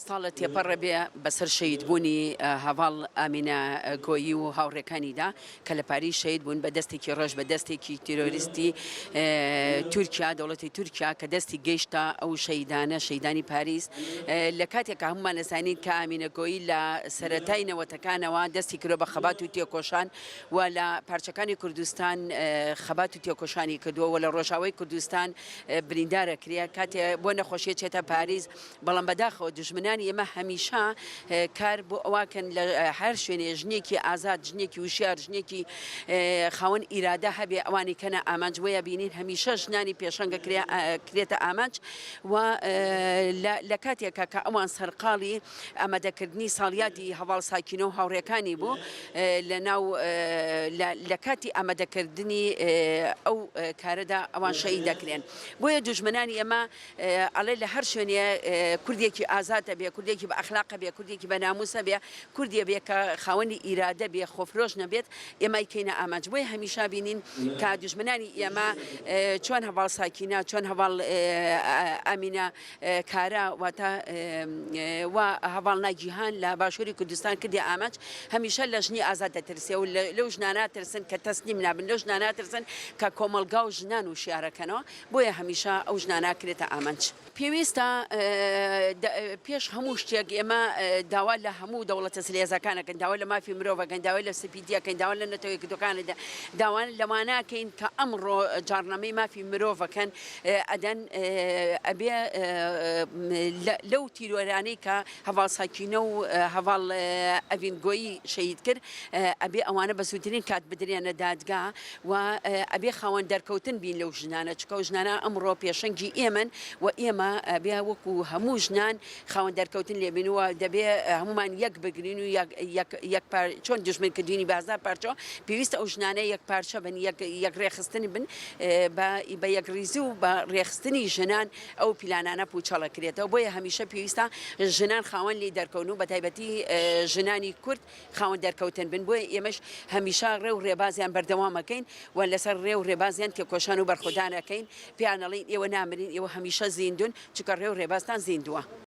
ساڵە تێپەڕە بێ بەسەر شەهیدبوونی هەڤاڵ ئامینە گۆیی و هاوڕێکانیدا کە لە پاریس شەهید بوون بە دەستێکی ڕەش بە دەستێکی تیرۆریستی تورکیا دەوڵەتی تورکیا کە دەستی گەیشتە ئەو شەهیدانە شەهیدانی پاریس لە کاتێک کە هەمومان ئەزانین کە ئامینە گۆیی لە سەرەتای نەوەتەکانەوە دەستی کردوە بە خەبات و تێکۆشان و لە پارچەکانی کوردستان خەبات و تێکۆشانی کردووە و لە ڕۆژاوای کوردستان بریندارە کرێ کاتێ بۆ نەخۆشیە چێتە پاریس بەڵام بەداخەوە دوژمنانی ئێمە هەمیشە کار بۆ ئەوەکەن لە هەر شوێنێ ژنێکی ئازاد، ژنێکی وشیار، ژنێکی خاوەن ئیرادە هەبێ ئەوانی کەنە ئامانج بۆیە بینین هەمیشە ژنانی پێشەنگە کرێتە ئامانج و لە کاتێکا کە ئەوان سەرقاڵی ئامادەکردنی ساڵیادی هەڤاڵ ساکینە و هاوڕێکانی بوو لە ناو لە کاتی ئامادەکردنی ئەو کارەدا ئەوان شەهید دەکرێن بۆیە دوژمنانی ئێمە ئەڵێ لە هەر شوێنێ کوردێکی ئازاد هەبێ، کوردێکی بە ئەخلاق هەبێ، کوردێکی بە ناموس هەبێ، کوردێ بێ کە خاوەنی ئیرادە بێ، خۆفرۆش نەبێت، ئێمە ئەیکەینە ئامانج. بۆیە هەمیشە بینین کە دوژمنانی ئێمە چۆن هەڤاڵ ساکینە، چۆن هەڤاڵ ئامینە کارا واتە و هەڤاڵ ناگیهان لە باشووری کوردستان کردیە ئامانج، هەمیشە لە ژنی ئازاد دەترسێ و لەو ژنانە ئەترسن کە تەسلیم نابن، لەو ژنانە ئەترسن کە کۆمەڵگا و ژنان وشیارەکەنەوە. بۆیە هەمیشە ئەو ژنانە ئەکرێتە ئامانج. پێویستە پێش هەموو شتێک ئێمە داوا لە هەموو دەوڵەتە زلهێزەکان ئەکەین، داوا لە مافی مرۆڤ ئەکەین، داوا لە سی پی تی ئەکەین، داوا لە نەتەوە یەکگرتووەکان داوا لەوانە ئەکەین کە ئەمڕۆ جاڕنامەی مافی مرۆڤ ئەکەن ئەدەن ئەبێ لەو تیرۆرانەی کە هەڤاڵ ساکینە و هەڤاڵ ئەڤین گۆیی شەهید کرد ئەبێ ئەوانە بە زووترین کات بدرێنە دادگا و ئەبێ خاوەن دەرکەوتن بین لەو ژنانە چونکە ئەو ژنانە ئەمڕۆ پێشەنگی ئێمەن و ئێمە ئەبێ وەکو هەموو ژنان خاوەن دەرکەوتن لێ بین و دەبێ هەموومان یەک بگرین و یەک یەک یەک پار چۆن دوژمن کردوینی بە هەزار پارچەوە پێویستە ئەو ژنانە یەک پارچە بن یەک یەک ڕێکخستن بن بە بە یەکڕیزی و بە ڕێکخستنی ژنان ئەو پیلانانە پوچەڵەکرێتەوە بۆیە هەمیشە پێویستە ژنان خاوەن لی دەرکەون و بەتایبەتی ژنانی کورد خاوەن دەرکەوتن بن بۆیە ئێمەش هەمیشە ڕێ و ڕێبازیان بەردەوام ئەکەین و لەسەر ڕێ و ڕێبازیان تێکۆشان و بەرخۆدان ئەکەین پێیان ئەڵێین ئێوە نامرین ئێوە هەمیشە زیندوون چونکە ڕێ و ڕێبازتان زیندووە.